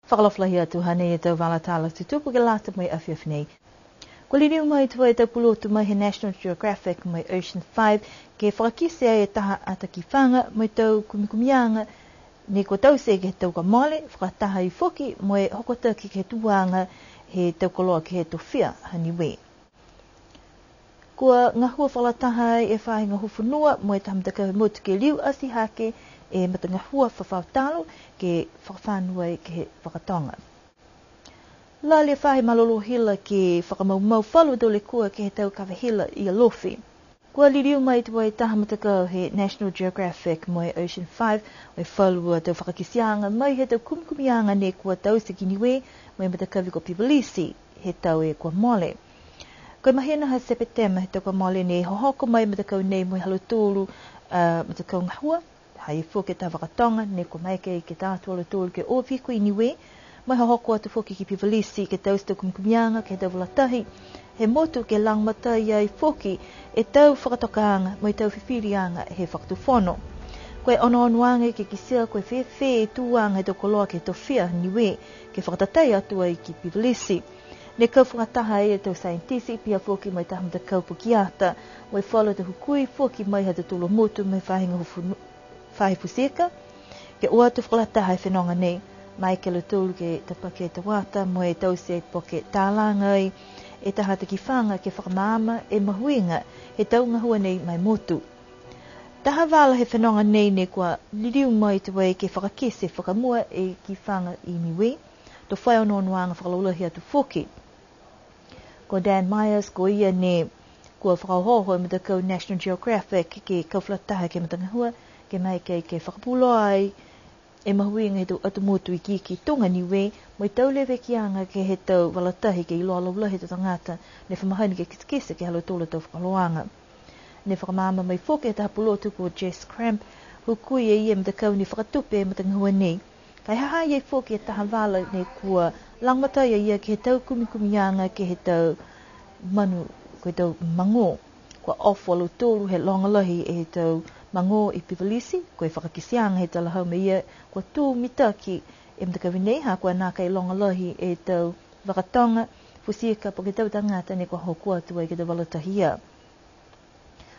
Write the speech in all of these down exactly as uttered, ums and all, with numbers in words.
Fakaalofa lahi atu, hanei e tau vala tala tutupu ke lata mo e afiafi nei. Kua liliu mai tuai e tau pulotu mai he National Geographic mo e Ocean Five, ke fakakite ai e taha ata kifaga mo e tau kumikumiaga ne kua taute ke he tau kua mole, fakataha ai foki mo e hokotaki ke he tuaga he tau koloa ke he tofia ha Niue. Kua gahua fakalataha ai e faahi gahua fonua mo e taha matakau he motu ke liu atihake e matagahua fafao talo ke fakafano ai ke he vakatoga. Lali e faahi malolō hila ke fakamaumau falu tau lekua ke he tau kave hila i Alofi. Kua liliu mai tuai e taha matakau he National Geographic mo e Ocean Five, mo e falu a tau fakakiteaga mai he tau kumikumiaga ne kua taute ki Niue mo e matakavi ko Pivalisi he tau e kua mole. Ko e mahina ha Sepetema he tau kua mole ne hohoko mai e matakau nei mo e ha lautolu a matakau gahua, ha i ai foki e taha vakatoga ne kua maeke ke ta atu a lautolu ke o viko i Niue, mo e hohoko atu foki ki Pivalisi ke taute e tau kumikumiaga ke he tau vala tahi he motu ke lagomatai ai foki e tau fakatokaaga mo e tau fifiliaga he fakatufono. Ko e onoonoaga ke kitia ko e fēfē e tuaga he tau koloa ke he tofia Niue ke fakatatai atu ai ki Pivalisi. Ne kau fakataha ai e tau saienitisi, pihia foki mo e taha matakau pukeata, mo e falu a tau hukui foki mai ha tautolu a motu mo e faahi gahua fonu-, faahi futi ika, ke o atu fakalataha e fenoga nei, maeke a lautolu ke tapaki e tau ata mo e taute ai po ke talaga ai e taha ata kifaga ke fakamaama e mahuiga he tau gahua nei ma e motu. Taha vala he fenoga nei ne kua liliu mai tuai ke fakakite fakamua e kifaga i Niue, to fai onoonoaga fakalaulahi atu foki. Ko Dan Myers, ko ia ne kua fakaohooho e matakau National Geographic ke kau fakalataha ke he matagahua, ke maeke ke fakapuloa ai e mahuiga he tau atu motu ikiiki tuga Niue, mo e tau levekiaga ke he tau vala tahi ke iloa laulahi he tau tagata ne fa mahani ke kitekite ke he ha lautolu a tau fakaholoaga. Ne fakamaama mai foki e taha pulotu ko Jess Cramp, hukui e ia e matakau ne fakatupe e matagahua nei. Ka e ha ha i ai foki e taha vala ne kua lagomatai a ia ke he tau kumikumiaga ke he tau manu, ko e tau magō. Kua ofo a lautolu he loga lahi e tau magō i Pivalisi, ko e fakakiteaga he talahau mai ia kua tū mitaki e matakavi nei, ha kua nākai loga lahi e tau vakatoga, futi ika po ke tau tagata ne kua hoko atu ai ke he tau vala tahi ia.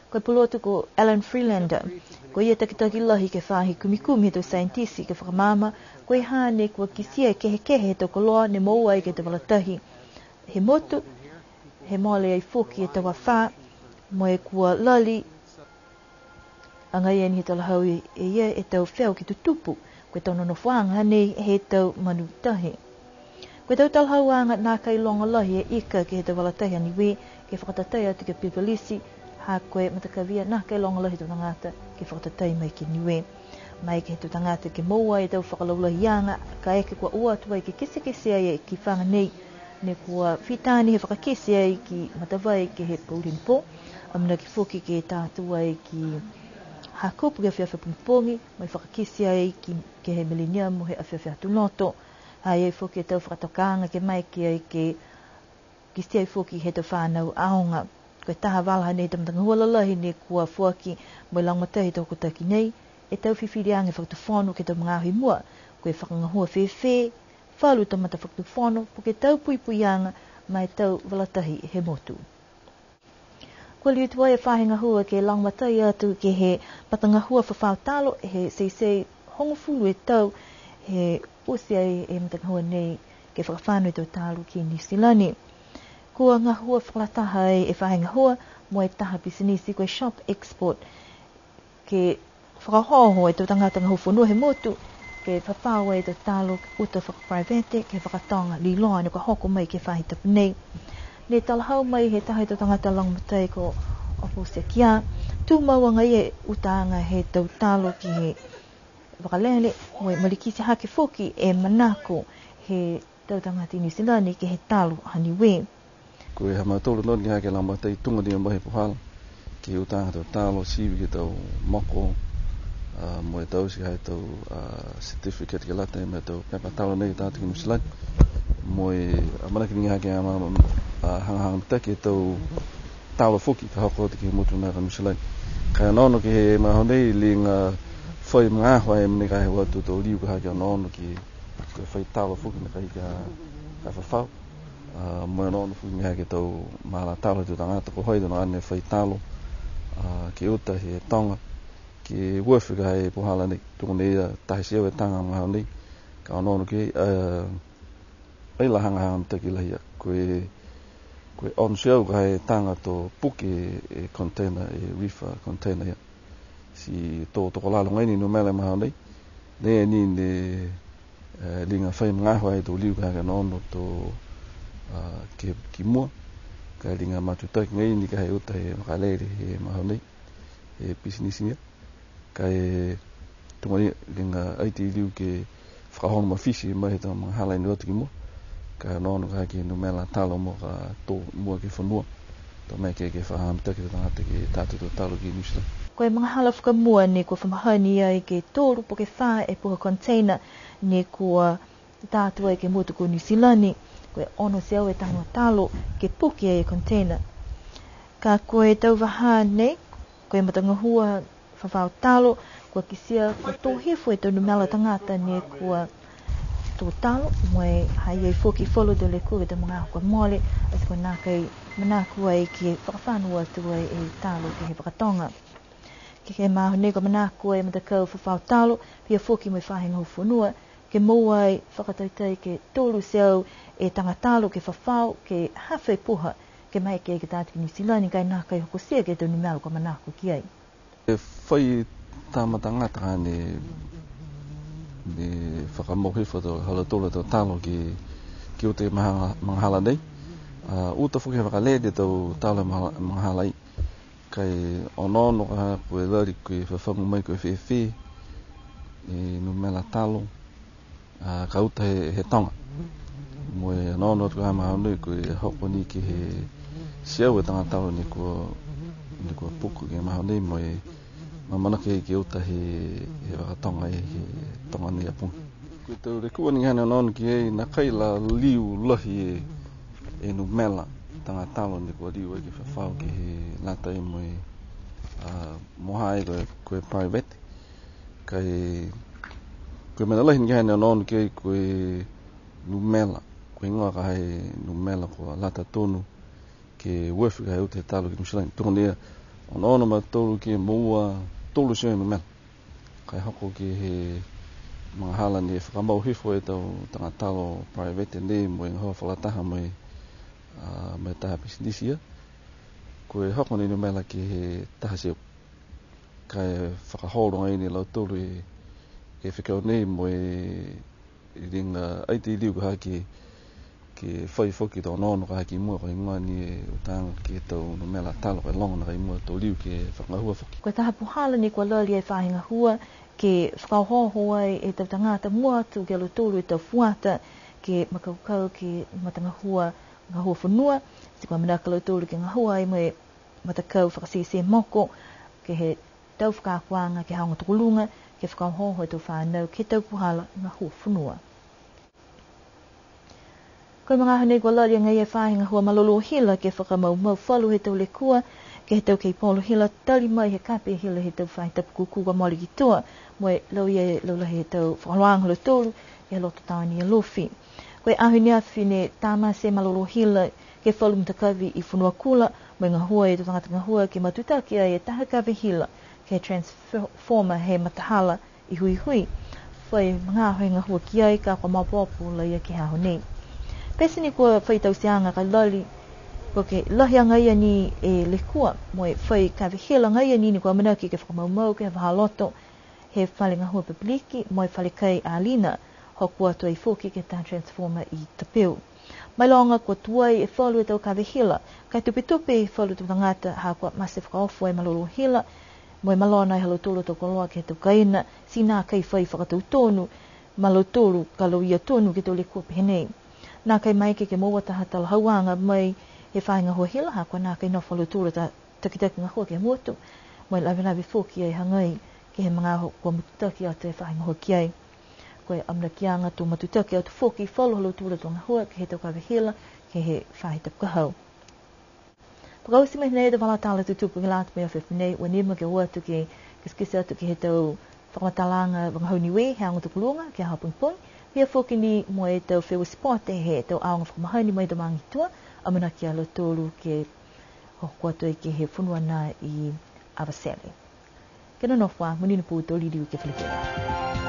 Ko e pulotu ko Alan Freelander, ko ia takitaki lahi ke he faahi kumikumi he tau saienitisi ke fakamaama, ko e ha ne kua kitia e kehekehe he tau koloa ne moua ai ke he tau vala tahi he motu, he mole ai foki e tau afā, mo e kua lali agaia ni he talahau e ia e tau feo ke tutupu, ko e tau nonofoaga nei he tau manu tahi. Ko e tau talahauaga nākai loga lahi e ika ke he tau vala tahi a Niue ke fakatatai atu ki a Pivalisi, ha ko e matakavi ia nākai loga lahi e tau tagata ke fakatatai mai ki Niue. Maeke he tau tagata ke moua e tau fakalaulahiaga, kaeke kua o atu ai ke kitekite ai e kifaga nei, ne kua fita ni he fakakite ai ki Matavai ke he pouli ne pō, amanaki foki ke ta atu ai ki Hakupu ke he afiafi pogipogi, mo e fakakite ai ki, ke he Millennium he afiafi Aho Lotu. Ha i ai foki e tau fakatokaaga ke maeke ai ke kitia ai foki he tau fanau aoga. Ko e taha vala hanei he tau matagahua lalahi ne kua foaki mo e lagomatai he tau hokotaki nei e tau fifiliaga he fakatufono ke he tau magaaho i mua, ko e fakagahua fēfē falu tau matafakatufono, po ke tau puipuiaga ma e tau vala tahi he motu. Kua liu tuai e faahi gahua ke lagomatai atu ke he matagahua fafao talo he teitei hogofulu e tau he oti ai e matagahua nei ke fakafano e tau talo ki Niu Silani. Kua gahua fakalataha ai e faahi gahua mo e taha pisinisi ko e Shop Export ke fakaohooho e tau tagata gahua fonua he motu ke fafao e tau talo uta fakaprivate ke he fakatoga liloa ne kua hoko mai ke he faahi tapu nei. Ne talahau mai he taha he tau tagata lagomatai ko Opo Sekia, tumau agaia e utaaga he tau talo ke he vakalele, mo e malikiti hake foki e manako he tau tagata i Niu Silani ke he talo ha Niue. Ko e ha mautolu nō ni ha ke lagomatai tuga ni mai he puhala, ke he utaaga tau talo, sivi ke he tau moko, a, mo e taute ha e tau, a, certificate ke lata mo e tau pepa talo nei ke ta atu ki Niu Silani. Mo e amanaki ni ha ke a ma, ma, a, hagahaga mitaki e tau talo foki ka hoko atu ke he motu nā ka Niu Silani. Ka e onoono ke he magaaho nei, liga fai magaaho e mena ka he o atu tau liu ka ha ke onoono ke Ko e fai talo foki nākai ka, ka fafao. A, mo e onoono foki ni ke he tau maala talo he tau tagata ko hai tau ne fai talo, a, ke uta he toga, ke uafi ka e puhala nei, tuga nei a taha e teau e taga he magaaho nei, ka onoono ke, a, ai la hagahaga mitaki lahi a, ko e, ko e ono e teau ka e taga to puke e container, e reefer container ia. Ti to tokolalo agaia ni numela he magaaho nei. Nei ni ne, e, liga fai magaaho ai to liu ka ke onoono to, a, ke, ki mua. Ka e liga matutaki agaia ni ka e uta he vakalele he magaaho nei. He pisinisi ia. Ka e tuga ni liga ai ti liu ke fakaholo mafiti mai he tau magahala ne o atu ki mua. Ka e onoono ka ke numela talo mo ka to mua ke fonua. To maeke ke, ke fakahaga mitaki e tau tagata ke ta atu e tau talo ki Niu Silani. Ko e magahala fakamua ne kua fa mahani ai ke tolu po ke fā e puha container ne kua ta atu ai ke he motu ko Niu Silani. Ko e ono e teau e taga talo ke puke e container. Ka ko e tau vahā nei, ko e matagahua fafao talo, kua kitia kua tō hifo e tau numela tagata ne kua tō talo, mo e ha i ai foki falu tau lekua ke he tau magaaho kua mole, ati kua nākai manako ai ke fakafano atu ai e talo ke he vaka toga. Ke he magaaho nei kua manako e matakau fafao talo, pihia foki mo e faahi gahua fonua, ke moua ai fakataitai ke tolu e teau e taga talo ke fafao, ke hafa e puha, ke maeke ke ta atu ki Niu Silani, ka e nākai hokotia ke he tau numela kua manako ki ai. E fai tama tagata ka ne, ne fakamau hifo e tau ha lautolu a tau talo ke, ke uta e maha-, magahala nei. A, uta foki he vakalele e tau talo he maha-, magahala ia. Ka e onoono ka ha ko e lali ko e fafagu mai ko e fēfē e numela talo. A, ka uta he, he toga. Mo e onoono atu ka ha he magaaho nei ko e hoko ni ke he teau e taga talo ne kua, ne kua puke ke he magaaho nei mo e amanaki ke uta he, he vaka toga e, he toga nei a pogi. Ko e tau lekua ni ka ne onoono ki ai nākai la liu lahi e, e numela taga talo ne kua liu ai ke fafao ke he lata mo e, a, mo e ha ko e, ko e private. Ka e, ko e mena lahi ni ka ne onoono ki ai ko e numela, ko e heigoa ka e numela kua lata tonu ke uafi ka e uta he talo ki Niu Silani. Tuga ni a onoono a mautolu ke moua tolu e teau e numela. Ka e hoko ke he magahala ne fakamau hifo e tau taga talo private nei mo e gahua fakalataha mo e, a, mo e taha pisinisi ia. Ko e hoko ni e numela ke he taha e teau. Ka e fakaholo agaia ni e lautolu e, e fekau nei mo e liga ai ti liu ka ha ke, ke fai foki e tau onoono ka ha ki mua ko e heigoa ni e utaaga ke he tau numela talo ka e loga nākai mua to liu ke fakagahua foki. Ko e taha puhala ne kua lali e faahi gahua ke fakaohooho ai e tau tagata mua atu ki a lautolu e tau fuata ke makaukau ke he matagahua gahua fonua, ti kua manako a lautolu ke gahua ai mo e matakau fakasese moko, ke he tau fakaakoaga ke he aoga tokoluga, ke fakaohooho e tau fanau ke he tau puhala gahua fonua. Ko e magaaho nei kua lali agaia e faahi gahua malolō hila ke fakamaumau falu he tau lekua, ke he tau keipolo hila, tali mai he kape hila he tau faahi tapu kūkū kua mole ki tua, mo e lauia e laulahi he tau fakaholoaga ha lautolu, ke he loto taone Alofi. Ko e aho ne afi ne tamate e malolō hila ke he falu matakavi i Fonuakula, mo e gahua e tau tagata gahua ke matutaki ai e taha kave hila ke he transformer he matahala i Huihui. Fai magaaho he gahua ki ai ka kua maopoopo laia ke he aho nei. Pete ni kua fai tauteaga ka lali, kua ke lahi agaia ni e lekua, mo e fai kave hila agaia ni ne kua amanaki ke fakamaumau ke he vahāloto, he fale gahua papiliki mo e fale kai a Lina, hoko atu ai foki ke he taha transformer i Tapeu. Mailoga kua tuai e falu e tau kave hila, ka e tupetupe e falu tau tagata ha kua mate fakaofo e malolō hila, mo e malona e ha lautolu a tau koloa ke he tau kaina, ti nākai fai fakatautonu ma lautolu ka lauia tonu ke he tau lekua pehē nei. Nākai maeke ke moua taha talahauaga mai he faahi gahua hila, ha kua nākai nofo ha lautolu a ta-, takitaki gahua ke he motu, mo e lavelave foki e hagai ke he magaaho kua matutaki atu e faahi gahua ki ai. Ko e amanakiaga to matutaki atu foki falu ha lautolu a tau gahua ke he tau kave hila ke he faahi tapu ka hau. Fakaoti mai nei e tau vala tala tutupu ke lata mo e afiafi nei, ua nimo ke o atu ke kitekite atu ke he tau fakamatalaaga vagahau Niue he aoga tokoluga ke he aho pogipogi. Pihia foki ni mo e tau feua sipote he tau aoga fakamahani mai he tau maaga i tua, amanaki a lautolu ke hoko atu ai ke he fonua nā i Avatele. Ke nonofo ā, monuina e pō, to liliu ke feleveia.